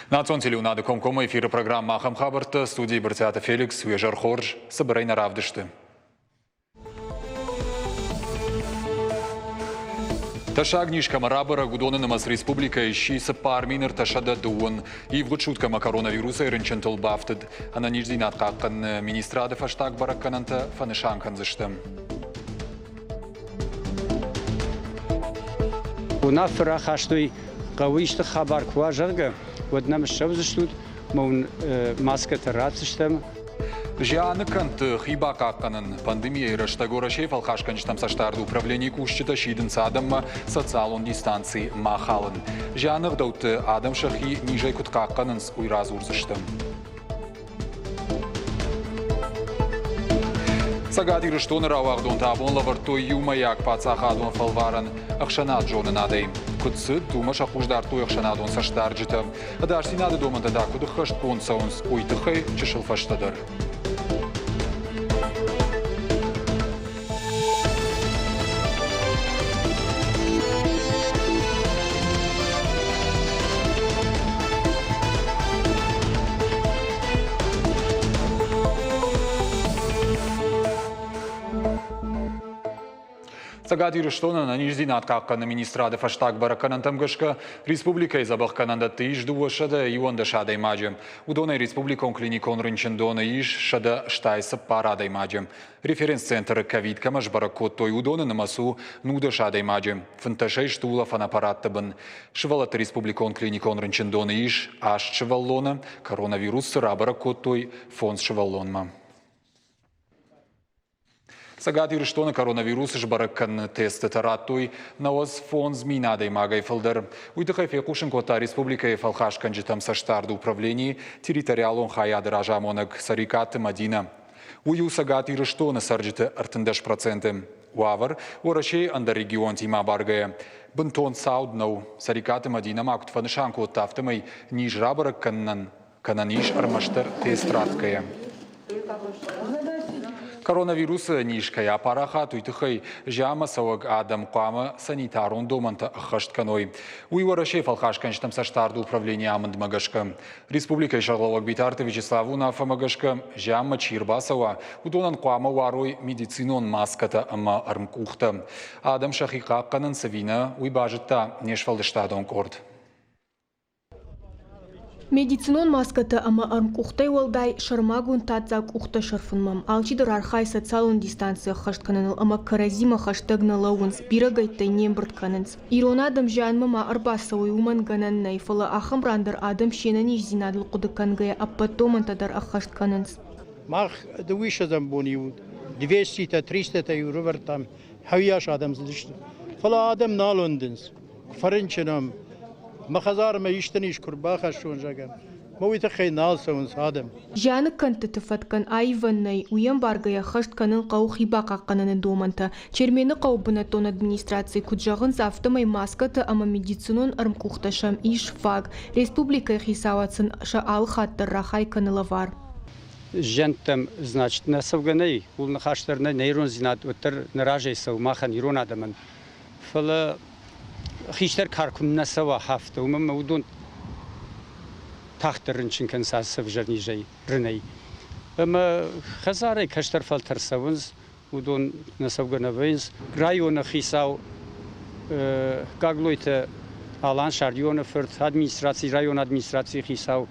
Национ телеуынады комкоммӕ эфиры программӕ ахӕм хабӕрттӕ студийы Брытъиаты Феликс, уе зӕр хорз, цыбырӕй нӕ равдысты. Тӕссаг низ кӕмӕ рабӕрӕг, уыдоны нымӕц республикӕйы сси 4330. Ивгъуыд суткӕмӕ коронавирусӕй рынчынтыл бафтыд. Ӕнӕниздзинад хъахъхъӕныны министрады фӕстаг бӕрӕггӕнӕнтӕ фӕнысан кӕндзысты. Уынаффӕ рахастой, хъӕуы исты хабар куы уа, зӕгъгӕ, уӕд нӕм ссӕудзыстут, ӕмӕ уын маскӕтӕ ратдзыстӕм. Зианы кӕндты хи бахъахъхъӕнын. Пандемийӕйы рӕстӕг Уӕрӕсейы фӕлхасгӕнджытӕм цӕстдарды управленийы кусджытӕ сидынц адӕммӕ социалон дистанци ма халын. Зианы ӕгъдӕутты адӕм сӕхи низӕй куыд хъахъхъӕнынц, уый радзурдзысты. Цӕгат Ирыстоны рауагъдонтӕ абон лӕвӕрдтой иумӕйаг паддзахадон фӕлварӕн ӕхсӕнад зонынадӕй. Куыд цыд, уымӕ сӕ хъус дардтой ӕхсӕнадон цӕстдарджытӕ. Ӕдасдзинады домӕнтӕ та куыд ӕххӕстгонд цӕуынц, уый тыххӕй чысыл фӕстӕдӕр. Цӕгат Ирыстоны ӕнӕниздзинад хъахъхъӕныны министрады фӕстаг бӕрӕггӕнӕнтӕм гӕсгӕ республикӕйы дзӕбӕхгӕнӕндӕтты ис 211 адӕймаджы. Уыдонӕй республикон клиникон рынчындоны ис 184 адӕймаджы. Референс-центры ковид кӕмӕ сбӕрӕг кодтой, уыдоны нымӕц у 19 адӕймаджы. Фынтӕсӕй сты улӕфӕн аппаратты бын. Сывӕллӕтты республикон клиникон рынчындоны ис аст сывӕллоны, коронавирус цы рабӕрӕг кодтой фондз сывӕллонмӕ. Цӕгат Ирыстоны коронавирус сбӕрӕг кӕныны тестытӕ радтой 95 000 адӕймагӕй фылдӕр. Уый тыххӕй фехъусын кодта республикӕйы фӕлхасгӕнджытӕм цӕстдарды управленийы территориалон хайады разамонӕг Цӕрикъаты Мадинӕ. Уый у Цӕгат Ирыстоны цӕрджыты 13%. Уавӕр Уӕрӕсейы ӕндӕр регионтимӕ абаргӕйӕ бынтон цауд нӕу. Цӕрикъаты Мадинӕ ма куыд фӕнысан кодта, афтӕмӕй низ рабӕрӕг кӕнынӕн кӕнӕн ис ӕрмӕстдӕр тест ратгӕйӕ. Коронавирусы низ кӕй апарахат, уый тыххӕй зианмӕ цӕуӕг адӕм хъуамӕ санитарон домӕнтӕ ӕххӕст кӕной. Уый Уӕрӕсейы фӕлхасгӕнджытӕм цӕстдарды управленийы амындмӕ гӕсгӕ. Республикӕйы сӕргълӕууӕг Битарты Вячеславы уынаффӕмӕ гӕсгӕ, зианмӕ чи ӕрбацӕуа, уыдонӕн хъуамӕ уарой медицинон маскӕтӕ ӕмӕ ӕрмкъухтӕ. Адӕм сӕхи хъахъхъӕнынц ӕви нӕ, уый базыдта не сфӕлдыстадон къорд. Медицинон маскӕтӕ ӕмӕ ӕрмкъухтӕй уӕлдай сӕрмагонд таддзаг къухтӕ сӕрфынмӕ алчидӕр архайы социалон дистанци ӕххӕст кӕныныл ӕмӕ кӕрӕдзимӕ хӕстӕг нӕ лӕууынц, бирӕгӕйттӕй не мбырд кӕнынц. Ирон адӕм зианмӕ ма ӕрбацӕуой, уымӕн гӕнӕн нӕй, фӕлӕ ахӕм ран дӕр адӕм се нӕниздзинадыл хъуыды кӕнгӕйӕ ӕппӕт домӕнтӕ дӕр ӕххӕст кӕнынц. Мах дыууиссӕдзӕм бон-иу двеститӕ, тристӕтӕ-иу рывӕрдтам, хӕуыйас адӕм цыдысты. Фӕлӕ адӕм нал уӕндынц. Фӕрынчын ӕм. Мӕ хӕдзармӕ исты низ куы рбахӕссон, зӕгъӕм, мӕ уый тыххӕй нал цӕуынц адӕм. Зианы кӕндтыты фӕткӕн аивӕн нӕй, уый ӕмбаргӕйӕ ӕххӕст кӕнын хъӕуы хи бахъахъхъӕныны домӕнтӕ. Чермены хъӕуы бынӕттон администрацийы куыд зӕгъынц, афтӕмӕй маскӕтӕ ӕмӕ медицинон ӕрмкъухтӕ сӕм ис фаг. Республикӕйы хицауад сын сӕ алы хатт дӕр рахай кӕны лӕвар. Зиӕнттӕм, значит, нӕ цӕугӕ нӕй, ууыл ныхас дӕр нӕй, нӕ ирондзинад уӕддӕр нӕ разӕй цӕуы махӕн, ирон адӕмӕн. Фӕлӕ хистӕр кар куы нӕ цӕуа хафты, уымӕн ӕмӕ уыдон тагъддӕр рынчын кӕнынц ацы ӕвзӕр низӕй, рынӕй. Ӕмӕ хӕдзарӕй кӕстӕр фӕлтӕр цӕуынц, уыдон нӕ цӕугӕ нӕ вӕййынц. Районы хицау Гаглойты Алан Сардионы фырт, администрацийы, районы администрацийы хицау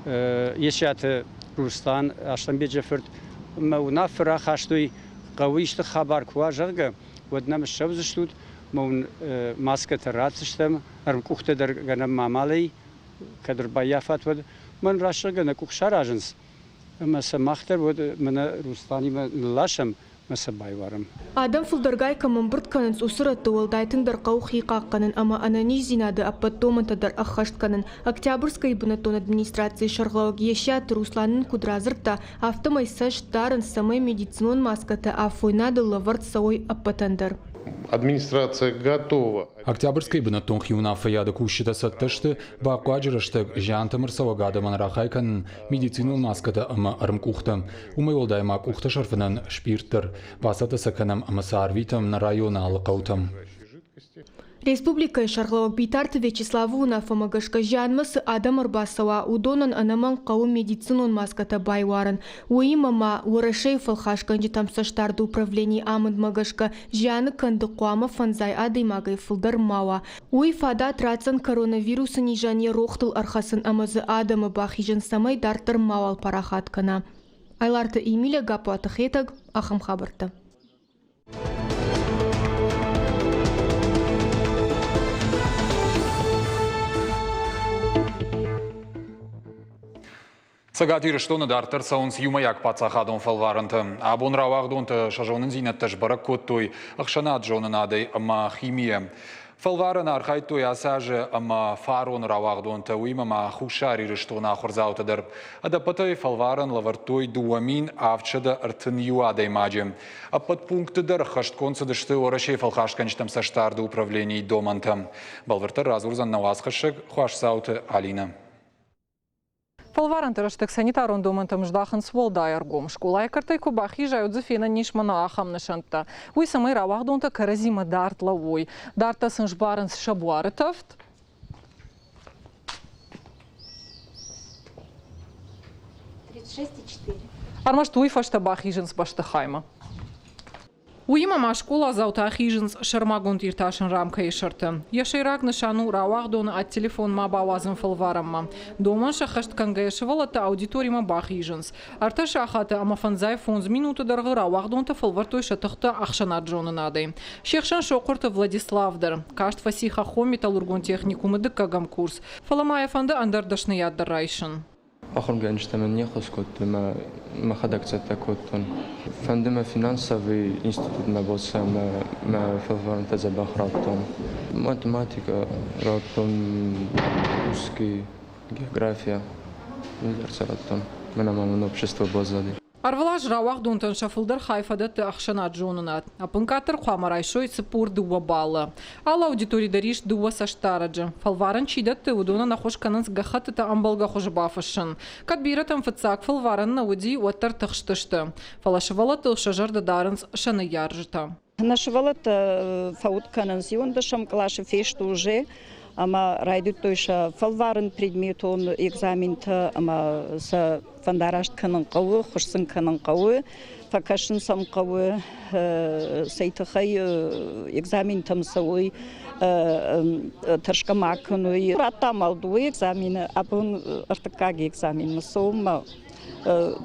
Есиаты Рустан Аслӕнбеджы фырт ӕмӕ уынаффӕ рахастой, хъӕуы исты хабар куы уа, зӕгъгӕ, уӕд нӕм ссӕудзыстут, ӕмӕ уын маскӕтӕ ратдзыстӕм, ӕрмкъухтӕ дӕр гӕнӕн ма амалӕй, кӕд ӕрбаййафат, уӕд. Мӕн рӕсугъдгӕнӕг нӕ къух саразынц, ӕмӕ сӕ мах дӕр уӕд мӕнӕ Русланимӕ нылласӕм ӕмӕ сӕ байуарӕм. Адӕм фылдӕргай кӕм ӕмбырд кӕнынц, уыцы рӕтты уӕлдай тынгдӕр хъӕуы хи хъахъхъӕнын ӕмӕ ӕнӕниздзинады ӕппӕт домӕнтӕ дӕр ӕххӕст кӕнын. Октябрьскӕйы бынӕттон администрацийы сӕргълӕууӕг Есиаты Руслан нын куыд радзырдта, афтӕмӕй цӕст дарынц, цӕмӕй медицинон маскӕтӕ афойнадыл лӕвӕрд цӕуой ӕппӕтӕн дӕр. Администрация готова. Октябрьскӕйы бынӕттон хиуынаффӕйады кусджытӕ цӕттӕ сты бахъуаджы рӕстӕг зиантӕм ӕрцӕуӕг адӕмӕн рахай кӕнын медицинон маскӕтӕ ӕмӕ ӕрмкъухтӕ. Уымӕй уӕлдай ма къухтӕ сӕрфынӕн спирт дӕр. Бацӕттӕ сӕ кӕнӕм ӕмӕ сӕ арвитӕм нӕ районы алы хъӕутӕм. Республикӕйы сӕргълӕууӕг Битарты Вячеславы уынаффӕмӕ гӕсгӕ зианмӕ цы адӕм ӕрбацӕуа, уыдонӕн ӕнӕмӕнг хъӕуы медицинон маскӕтӕ байуарын. Уыимӕ ма Уӕрӕсейы фӕлхасгӕнджытӕм цӕстдарды управленийы амындмӕ гӕсгӕ зианы кӕнды хъуамӕ фӕндзай адӕймагӕй фылдӕр ма уа. Уый фадат ратдзӕн коронавирусы низӕн йӕ рохтыл ӕрхӕцын ӕмӕ дзы адӕмы бахизын, цӕмӕй дарддӕр мауал парахат кӕна. Айларты Эмилия Гаппуаты Хетӕг, ахӕм хабӕрттӕ. Цӕгат Ирыстоны дарддӕр цӕуынц иумӕйаг паддзахадон фӕлварӕнтӕ. Абон рауагъдонтӕ сӕ зонындзинӕдтӕ сбӕрӕг кодтой ӕхсӕнад зонынадӕй ӕмӕ химийӕ. Фӕлварӕны архайдтой ацы азы ӕмӕ фароны рауагъдонтӕ, уыимӕ ма Хуссар Ирыстоны ахуырдзаутӕ дӕр. Ӕдӕппӕтӕй фӕлварӕн лӕвӕрдтой 2731 адӕймаджы. Ӕппӕт пунктты дӕр ӕххӕстгонд цыдысты Уӕрӕсейы фӕлхасгӕнджытӕм цӕстдарды управленийы домӕнтӕ. Бӕлвырддӕр радзурдзӕн нӕ уацхӕссӕг Хуасдзауты Алинӕ. Фӕлварӕнты рӕстӕг санитарон домӕнтӕм здахынц уӕлдай ӕргом. Скъолайы кӕртӕй куы бахизай, уӕд дзы фенӕн ис мӕнӕ ахӕм нысӕнттӕ. Уый цӕмӕй рауагъдонтӕ кӕрӕдзимӕ дард лӕууой. Дарддӕр сын сбарынц сӕ буары тӕвд. Ӕрмӕст уый фӕстӕ бахизынц бӕстыхаймӕ. Уыимӕ ма скъоладзаутӕ хизынц сӕрмагонд иртасӕн рамкӕйы сӕрты. Йӕ сӕйраг нысан у рауагъдоны ӕд телефон ма бауадзын фӕлварӕнмӕ. Домӕн сӕххӕст кӕнгӕйӕ сывӕллӕттӕ аудиторимӕ бахизынц. Ӕртӕ сахаты ӕмӕ 55 минуты дӕргъы рауагъдонтӕ фӕлвӕрдтой сӕ тыхтӕ ӕхсӕнад-зонынадӕй. Се хсӕн Сохъуырты Владислав дӕр. Каст фӕци хӕххон-металлургон техникумы дыккӕгӕм курс. Фӕлӕ ма йӕ фӕнды ӕндӕр дӕсныйад дӕр райсын. Ахуыргӕнджытӕ мын не ххуыс кодтой ӕмӕ мӕхӕдӕг цӕттӕ кодтон. Фӕнды мӕ финансовый институтмӕ бацӕуын ӕмӕ мӕ фӕлварӕнтӕ дзӕбӕх радтон. Математикӕ радтон, русский, география, ӕндӕр цы радтон. Мӕнӕ ма мын общество баззади. Ӕрвылаз рауагъдонтӕн сӕ фылдӕр хай фӕдӕтты ӕхсӕнад зонынад. Ӕппынкъаддӕр хъуамӕ райсой 42 баллы. Алы аудитори дӕр ис дыууӕ цӕстдарӕджы. Фӕлварӕн чи дӕтты, уыдонӕн ӕххуыс кӕнынц гӕххӕттытӕ ӕмбӕлгӕ хуызы бафыссын. Кӕд бирӕтӕм фыццаг фӕлварӕн нӕ уыди, уӕддӕр тыхстысты. Фӕлӕ сывӕллӕттыл сӕ зӕрдӕ дарынц сӕ ныййарджытӕ. Нӕ сывӕллӕттӕ фӕуд кӕнынц иуӕндӕсӕм къласы фесты уже ӕмӕ райдыдтой сӕ фӕлварын предметон экзаментӕ ӕмӕ сӕ фӕндараст кӕнын хъӕуы, хуыссын кӕнын хъӕуы, фӕкӕсын сӕм хъӕуы, цӕй тыххӕй экзаментӕм цӕуой, тӕрсгӕ ма кӕной. Радтам ма дыууӕ экзамены, абон ӕртыккаг экзаменмӕ цӕуынмӕ.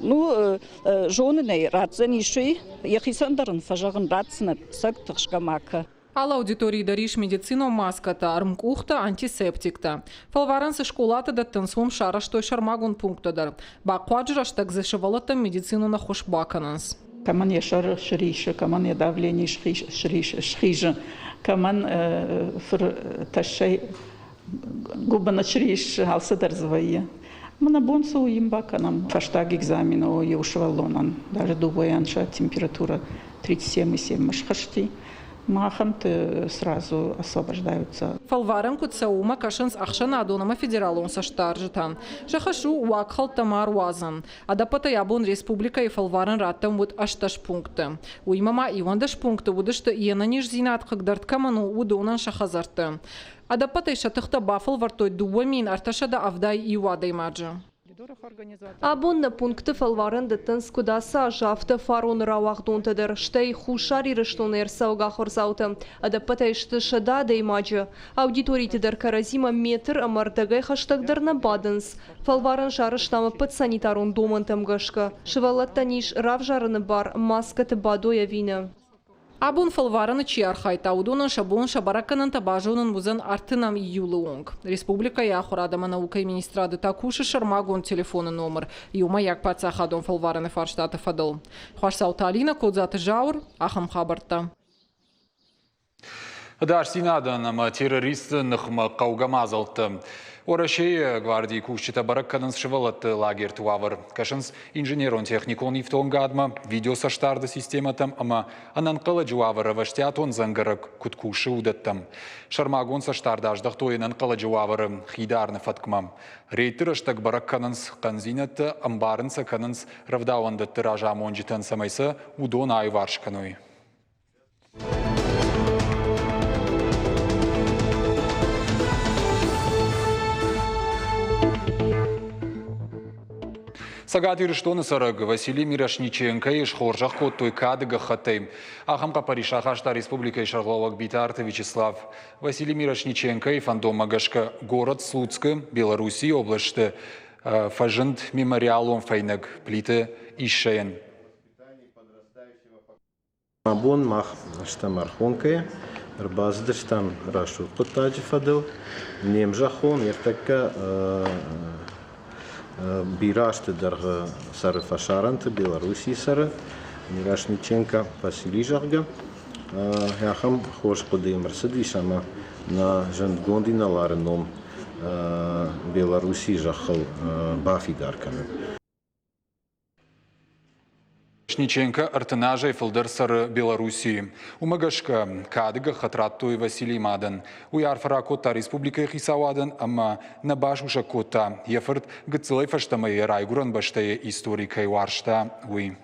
Ну, зонын ӕй, ратдзӕнис уый, йӕхицӕн дӕр ын фӕзӕгъын, ратдзынӕ, цӕг тыхсгӕ ма кӕ. Алы аудиторийы дӕр ис медицинон маскӕтӕ, ӕрмкъухтӕ, антисептиктӕ. Фӕлварӕн цы скъолаты дӕттынц, уым сарӕзтой сӕрмагонд пункттӕ дӕр. Бахъуаджы рӕстӕг дзы сывӕллӕттӕн медицинон ӕххуыс бакӕнынц. Кӕмӕн йӕ сӕр срисы, кӕмӕн йӕ давлени схизы, кӕмӕн фыр тӕссӕй гуыбыны сриссы, алцыдӕр дзы вӕййы. Мӕнӕ бон цы у, им бакӕнӕм. Фӕстаг экзамен у иу сывӕллонӕн, даже дыууӕйӕн сӕ температурӕ 37,7 схызти. Махӕнты сразу освобождаются. Фӕлварӕн куыд цӕуы, уымӕ кӕсынц ӕхсӕнадон ӕмӕ федералон цӕстдарджытӕ. Сӕ хӕс у уагхӕлдтӕ ма ӕруадзын. Ӕдӕппӕтӕй абон республикӕйы фӕлварӕн раттӕн уыд 18 пункты. Уыимӕ ма 11 пункты уыдысты, йе нӕниздзинад хъыгдӕрд кӕмӕн у, уыдонӕн сӕ хӕдзӕртты. Ӕдӕппӕтӕй сӕ тыхтӕ бафӕлвӕрдтой 2371 адӕймаджы. Абон нӕ пункты фӕлварӕн дӕттынц куыд ацы аз, афтӕ фароны рауагъдонтӕ дӕр, стӕй Хуссар Ирыстоны ӕрцӕуӕг ахуырдзаутӕ. Ӕдӕппӕтӕй сты 100 адӕймаджы. Аудиториты дӕр кӕрӕдзимӕ метр ӕмӕ ӕрдӕгӕй хӕстӕгдӕр нӕ бадынц. Фӕлварӕн сарӕзтам ӕппӕт санитарон домӕнтӕм гӕсгӕ. Сывӕллӕттӕн ис равзарыны бар, маскӕты бадой ӕви нӕ. Абон фӕлварӕны чи архайдта, уыдонӕн сӕ бон сӕ бӕрӕггӕнӕнтӕ базонын уыдзӕн ӕртынӕм июлы онг. Республикӕйы ахуырад ӕмӕ наукӕйы министрады та кусы сӕрмагонд телефоны номыр иумӕйаг паддзахадон фӕлварӕны фарстаты фӕдыл. Хуасдзауты Алинӕ, Кодзаты Зауыр, ахӕм хабӕрттӕ. Ӕдасдзинадӕн ӕмӕ террористты ныхмӕ хъӕугӕ мадзӕлттӕ. Уӕрӕсейы гвардийы кусджытӕ бӕрӕг кӕнынц сывӕллӕтты лагерты уавӕр. Кӕсынц инженерон-техникон ифтонгадмӕ, видеоцӕстдарды системӕтӕм ӕмӕ ӕнӕнхъӕлӕджы уавӕр ӕвӕстиатон дзӕнгӕрӕг куыд кусы, уыдӕттӕм. Сӕрмагонд цӕстдард аздӕхтой ӕнӕнхъӕлӕджы уавӕры хидарыны фӕткмӕ. Рейдты рӕстӕг бӕрӕг кӕнынц хъӕндзинӕдтӕ, ӕмбарын сӕ кӕнынц рӕвдауӕндӕтты разамонджытӕн, цӕмӕй сӕ уыдон аиуварс кӕной. Цӕгат Ирыстоны цӕрӕг Василий Мирошниченкойы схорзӕх кодтой кады гӕххӕттӕй. Ахӕм хъӕппӕрис рахаста республикӕйы сӕргълӕууӕг Битарты Вячеслав. Василий Мирошниченкойы фӕндонмӕ гӕсгӕ город Слуцкы, Белоруссийы областы фӕзынд мемориалон фӕйнӕг Плиты Иссӕйӕн. Абон мах стӕм Архонкӕйы, ӕрбацыдыстӕм рӕсугъд хъуыддаджы фӕдыл. Не мзӕххон ӕртӕккӕ бирӕ азты дӕргъы цӕры фӕсарӕнты, Белоруссийы цӕры, Мирошниченко Василий, зӕгъгӕ. Ахӕм хорз хъуыды йӕм ӕрцыдис ӕмӕ нӕ зындгонд инӕлары ном Белоруссийы зӕххыл бафидар кӕнын. Шниченко 30 азӕй фылдӕр цӕры Белоруссийы. Уымӕ гӕсгӕ кады гӕххӕтт радтой Василий мадӕн. Уый арфӕ ракодта республикӕйы хицауадӕн ӕмӕ нӕ басусӕг кодта, йӕ фырт гыццылӕй фӕстӕмӕ йӕ райгуырӕн бӕстӕйы истори кӕй уарзта, уый.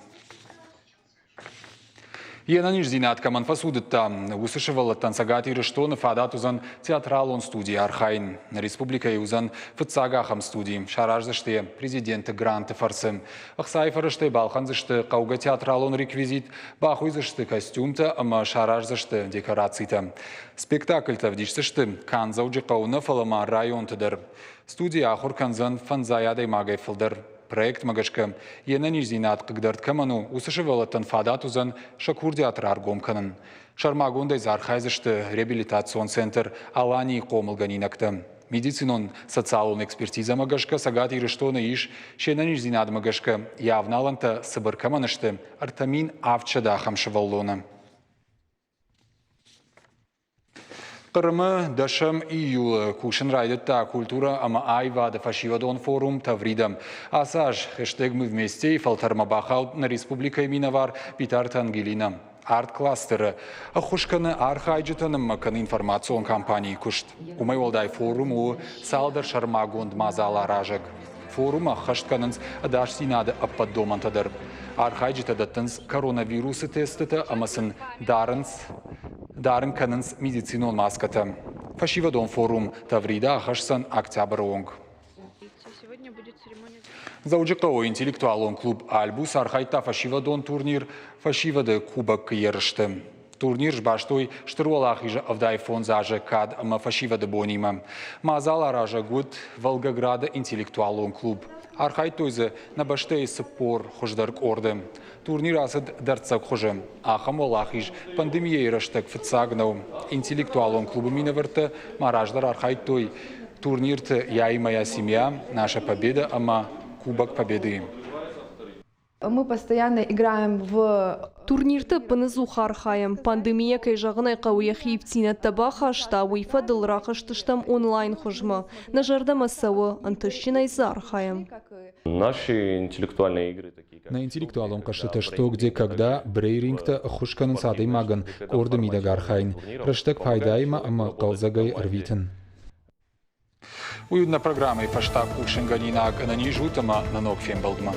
Йе нӕниздзинад кӕмӕн фӕцудыдта, уыцы сывӕллӕттӕн Цӕгат Ирыстоны фадат уыдзӕн театралон студийы архайын. Нӕ республикӕйы уыдзӕн фыццаг ахӕм студи. Сараздзысты йӕ президенты гранты фӕрцы. Ӕхцайы фӕрӕзтӕй балхӕндзысты хъӕугӕ театралон реквизит, бахуыйдзысты костюмтӕ ӕмӕ сараздзысты декорацитӕ. Спектакльтӕ ӕвдисдзысты канд Дзӕуджыхъӕуы нӕ, фӕлӕ ма районты дӕр. Студийы ахуыр кӕндзӕн фӕндзай адӕймагӕй фылдӕр. Проектмӕ гӕсгӕ, йе нӕниздзинад хъыгдӕрд кӕмӕн у, уыцы сывӕллӕттӕн фадат уыдзӕн сӕ курдиат раргом кӕнын. Сӕрмагондӕй дзы архайдзысты реабилитацион центр «Аланийы» хъомылгӕнинӕгтӕ. Медицинон социалон экспертизӕмӕ гӕсгӕ Цӕгат Ирыстоны ис, се нӕниздзинадмӕ гӕсгӕ йӕ авналӕнтӕ цыбыр кӕмӕн сты, 3700 ахӕм сывӕллоны. Хъырымы дӕсӕм июлы кусын райдыдта культурӕ ӕмӕ аивады фӕсивӕдон форум «Таврида». Ацы аз хэштег «Мы вместе»-йы фӕлтӕрмӕ бахауд нӕ республикӕйы минӕвар Битарты Ангелинӕ. Арт-кластеры ӕххуыс кӕны архайджытӕн ӕмӕ кӕны информацион кампанийы куыст. Уымӕй уӕлдай форум у цалдӕр сӕрмагонд мадзал аразӕг. Форум ӕххӕст кӕнынц ӕдасдзинады ӕппӕт домӕнтӕ дӕр. Архайджытӕ дӕттынц коронавирусы тестытӕ ӕмӕ сын дарынц дарын кӕнынц медицинон маскӕтӕ. Фӕсивӕдон форум Таврида ахӕсдзӕн октябры онг. Дзӕуджыхъӕуы интеллектуалон клуб «Альбус» архайдта фӕсивӕдон турнир «Фӕсивӕды кубок-ы ерысты». Турнир сбастой Стыр Уӕлахизы 75 азы кад ӕмӕ фӕсивӕды бонимӕ. Мадзал аразӕг уыд Волгограды интеллектуалон клуб. Архайдтой дзы нӕ бӕстӕйы 40 хуыздӕр къорды. Турнир ацыд дӕрддзӕг хуызы. Ахӕм уӕлахиз пандемийӕйы рӕстӕг фыццаг нӕу. Интеллектуалон клубы минӕвӕрттӕ ма раздӕр архайдтой турнирты «Я и моя семья», «Наша победа» ӕмӕ «Кубок Победы». Мы постоянно играем в Турнирты ӕппынӕдзух архайӕм. Пандемийӕ, кӕй зӕгъын ӕй хъӕуы, йӕхи ивддзинӕдтӕ бахаста, уый фӕдыл рахызтыстӕм онлайн хуызмӕ. Нӕ зӕрдӕмӕ цӕуы, ӕнтыстджынӕй дзы архайӕм. Наши интеллектуальные игры такие, Нӕ интеллектуалон хъӕзтытӕ «Что, где, когда» брейрингтӕ ӕххуыс кӕнынц адӕймагӕн къорды мидӕг архайын, рӕстӕг пайдаимӕ ӕмӕ хъӕлдзӕгӕй ӕрвитын. Уый уыд нӕ программӕйы фӕстаг хъусынгӕнинаг. Ӕнӕниз ут ӕмӕ нӕ ног фембӕлдмӕ.